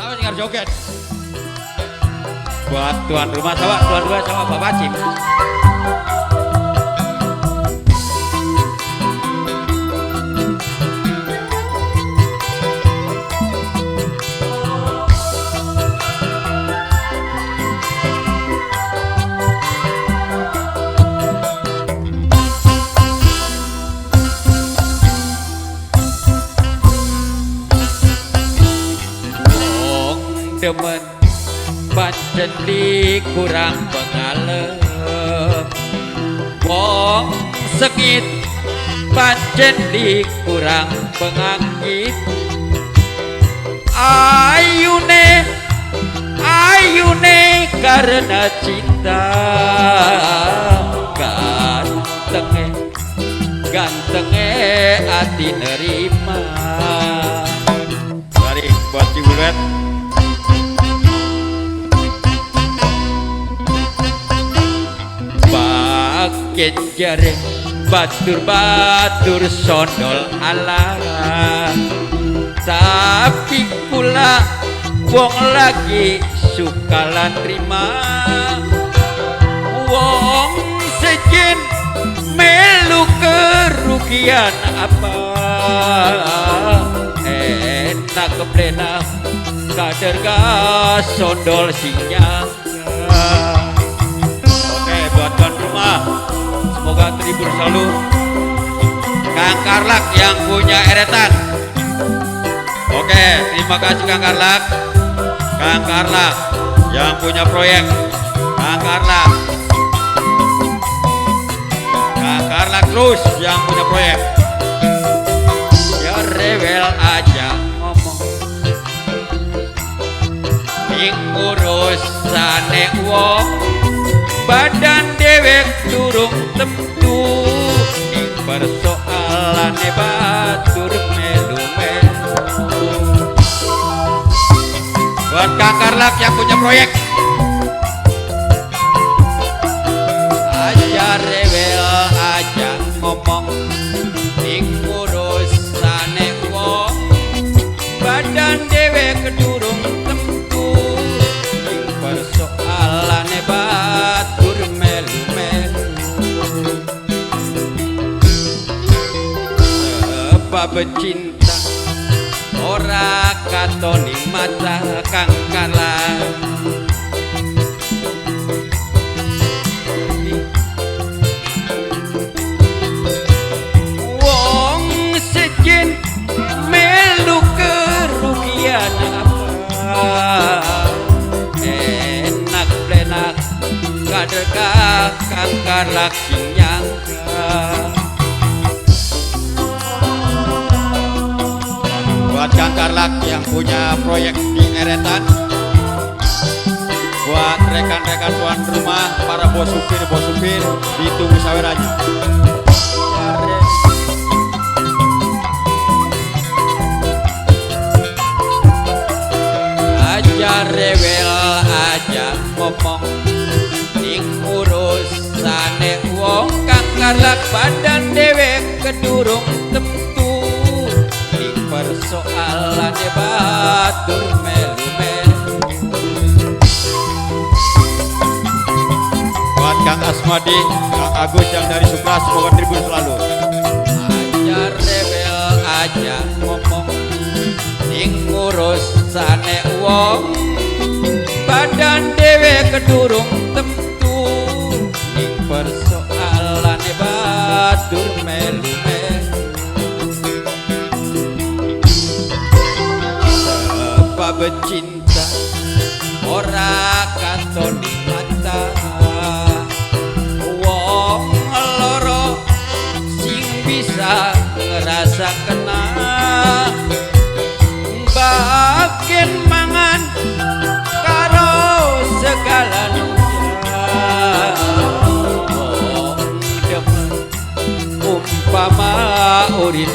Apa sing arep joget? Buat tuan rumah sama tuan rumah sama Bapak Cip. Demen pancen li kurang pengalem, wong sengit pancen li kurang pengangkit. Ayune ayune karena cinta, gantenge gantenge ati nerima. Mari buat Cibulet. Bagian jare batur-batur sondol ala, tapi kula wong lagi suka lan terima. Wong sejen melu kerugian apa, enak keplena kader gas sondol sing nyangka. Oke, buat tuan rumah semoga terhibur selalu. Kang Karlak yang punya eretan. Oke, terima kasih Kang Karlak. Kang Karlak yang punya proyek. Kang Karlak. Kang Karlak terus yang punya proyek. Ya rewel aja ngomong ning urusane wong, badan dewek durung tentu ning persoalane batur melu-melu. Buat Kang Karlak yang punya proyek. Aja rewel aja ngomong ning urusane wong, badan dewek durung tentu ning persoalane batur melu-melu. Sebab cinta ora katon ning mata Kang Karlak. Wong sejen melu kerugian apa, enak plenak kader Kang Karlak sing nyangka. Buat Kang Karlak yang punya proyek di Eretan, buat rekan-rekan tuan rumah, para bos supir, ditunggu sawerannya. Aja rewel aja ngomong ning urusane wong, Kang Karlak badan dewek kedurung tentu ning persoalane batur melu-melu. Buat Kang Asmadi, Kang Agus yang dari Supra, semoga terhibur selalu. Aja rewel aja ngomong ning urusane wong, badan dhewe kedurung tentu ning persoalane batur melu-melu. Sebab cinta ora katon ning mata, wong loro sing bisa ngerasa kena. Bagian mangan karo segala nuya, wong demen umpama urip.